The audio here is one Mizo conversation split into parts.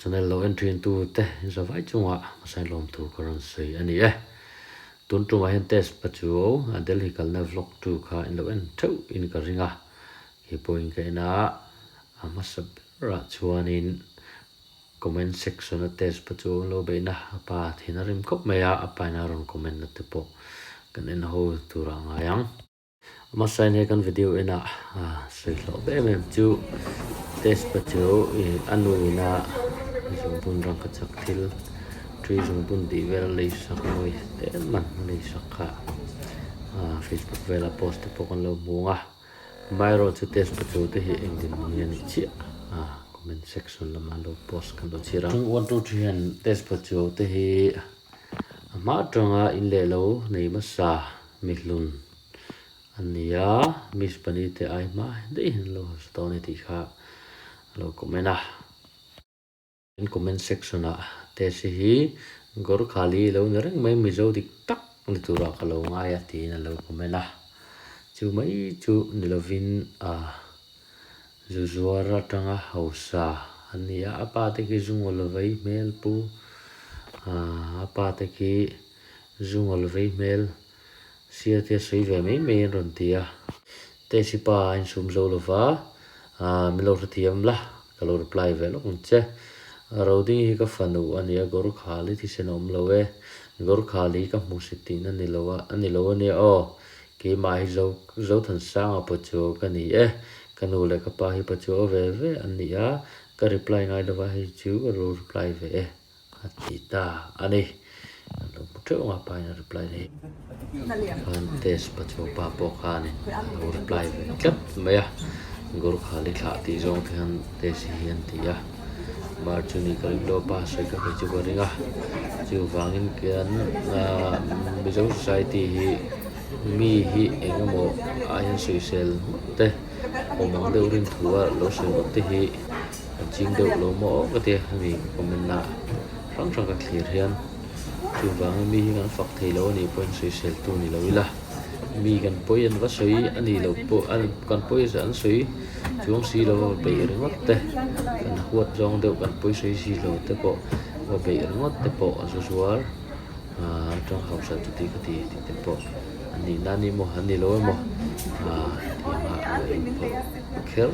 Channel lo en thin tu te zavai chungah hmasain lawmthu ka rawn sawi a ni e. Tun tumah hian test pa chu a Delhi kalna vlog tu kha in lo en theuh in ka ring a, kei pawhin ka en a, a hmasa berah chuanin comment section a test pa chu an lo beihna a pa thin a rim khawp mai a, a pa in a rawn comment na te pawh kan en ho turah a ngai ang. Hmasain he kan video enah sawi hlawh em em chu test pa chu ih a nu ina zungbun rangkachak thil ṭui zungbun tih vel a lei sak mawi te man a lei sak kha ah facebook vela post te pawh kan lo hmu ang a amaherawhchu test pa chu te hi eng dinhmun nge a nih chiah ah comment section lama lo post kan lo chhiar ang. 1 2 3 hian test pa chu te hi a hma atanga in leh lo nei hmasa mihlun a ni a, Miss Pani te ai hma daih hian an lo hausa tawh a ni tih kha a lo comment a. In comment section ah Tesi hi Gorkhali lo ni reng mai Mizo dik tak ni turah ka lo ngai a tiin a lo comment a, chu mai chu ni lovin ah zu zuar atanga hausa an ni a, a pa te khi zu ngawl vei hmel pu ah a pa te khi zu ngawl vei hmel Sia te sawi ve mai mai an rawn ti a. Tesi pa a insum zo lo va, min lo hrethiam la, ka lo reply ve lawk ang che. Roding hi ka fanu a nia, Gorkhali thisen a awm lo e. Gorkhali ka hmuhsit tihna ni lo a, a ni lo a nia aw. Keimah hi Zo, Zothansanga Pachuau ka ni e. Ka nu leh ka pa hi Pachuau ve ve an ni a, ka reply ngai lo va, hei chu ka lo reply ve e. A ti ta a ni. An lo hmu teuh ang a pa in a reply na hi. Khan test pa chu pa pawh khanin a lo reply ve tlat mai a. Gorkhali thlah tih zawng te hian test hi an ti a. Mar chu ni ka ring lo a pa sawi ka kei chu ka ring a. Chuvangin khian ahh Mizo society hi mi hi eng emaw ah hian sawisel ngawt te awm ang deuh rin thu a lo sawi ngawt te hi. An ching deuh lo maw ka ti a, hemi comment na hrang hrang ka thlir hian chuvangin mi hi kan fak thei lo a nih pawhin sawisel tu ni lo ila, mi kan pawi an va sawi a nih loh pawh kan pawi an sawi chuang si lo a va beih ringawt te, kan huat zawng deuh kan pawi sawi si lo te pawh va beih ringawt te pawh a zu zuar atang hausa chuti ka ti tih te pawh an nih na ni maw an ni lo emaw tianga lo inphawrh. Kher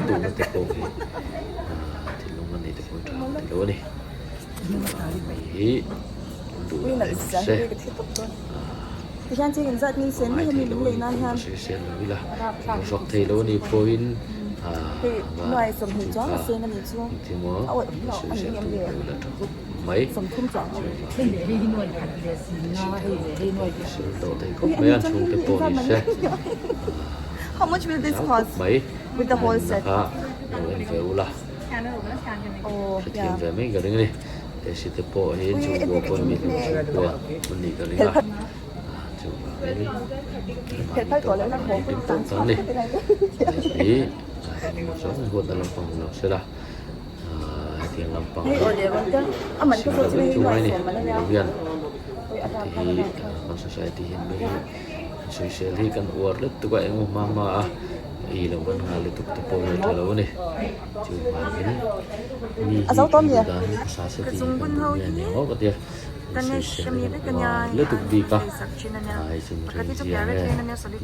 duhna te pawh hi thinlung a nei te pawh hi tha ka ti lo a ni. Mi hi duh dan rawh se. Ngai thei lo a nih pawhin ka sawi sel lo ila, fak thei lo a nih pawhin va chu kha engtin maw ka sawi sel tu lo ila tha khawp mai. Chuvangin thil tawh thei khawp mai a, chhungte pawh ni se. How much will this Zau khawp cost mai with the whole en na set? kha lo en ve ula Oh, hrethiam yeah. ve mai ka ring a ni tesi te pawh hi Ui, chhungkua e pawh mi hlim chhungkua an nih ka ring a ah chuvangin mahni tawk ah mahni hlim tawk kan ni hei hi engemaw zawng huatna lampang ni lo sela ah hetiang lampang hi sim deuh vek chu ngai a ni mi lo hian heti hi kan society hian mi hi Sawisel hi kan uar lutuk a engemaw hma hma a ei lo kan nghal lutuk te pawh hi a tha lo a ni chuvangin mi hi kan duh dan hi khawsa se tih hi kan duh nge ni ang aw ka ti a sawisel hi kan uar lutuk bik a hei chu mihring zia nge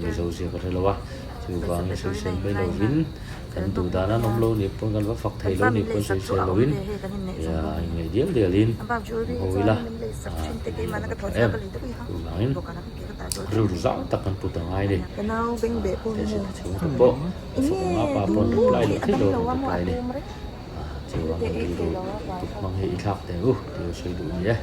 mizo zia ka hre lo a chuvangin sawisel mai lovin kan duh dan an awm lo nih pawn kan va fak thei lo nih pawn sawisel lovin inngei dial dialin ho ila a tha em chuvangin. Rilru zau tak kan put a ngai a ni. Tesi te chhung te pawh a fak ang a, pa pawn reply loh theih lo a rawn reply a ni. Chuvang hian rilru tuk hmang hi i thlak teh u tih a sawi duh a ni e.